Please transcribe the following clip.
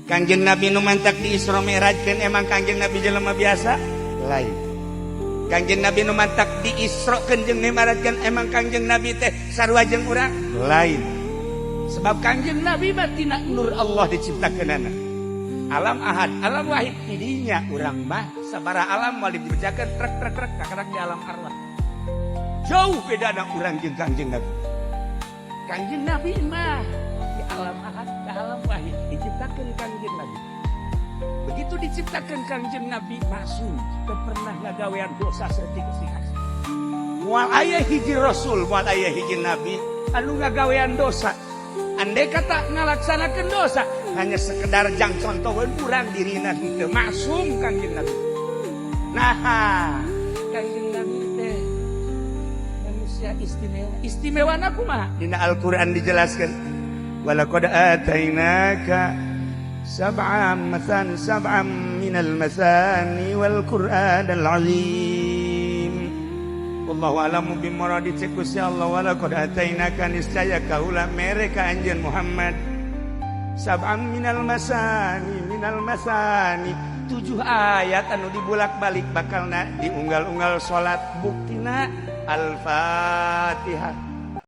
Kangjeng Nabi nu mantak di Isra Mi'rajkeun, emang Kangjeng Nabi jelema biasa? Lain. Kangjeng Nabi nu mantak di Isra jeung Mi'rajkeun, emang Kangjeng Nabi teh sarua jeung urang? Lain. Sebab Kangjeng Nabi mah tina nur Allah diciptakeunana. Alam ahad, alam wahid tidinya, urang mah sabara alam moal dibejakeun, trek trek trek kakarak di alam arwah. Jauh bedana urang jeung Kangjeng Nabi. Kangjeng Nabi mah di alam ahad ke alam wahid diciptakan Kangjeng Nabi. Begitu diciptakan, Kangjeng Nabi maksum, teu pernah ngagawean dosa saeutik-saeutik. Moal aya hiji rasul, moal aya hiji nabi anu ngagawean dosa. Andai kata ngalaksanakeun dosa, hanya sekedar jang contoh urang, dirina henteu maksum Kangjeng Nabi. Nah, Kangjeng Nabi teh manusia istimewa. Istimewa kumaha? Dina Al-Qur'an dijelaskan, walaqad atainaka sab'am mathan sab'am minal masani wal Qur'anal azim. Wallahu a'lamu bimuradi. Cek Gusti Allah, walaqad atainaka, niscaya kaula mere ka anjeun Muhammad, sab'am minal masani, minal masani, tujuh ayat anu dibulak-balik bakalna diunggal-unggal salat. Buktina Al-Fatihah.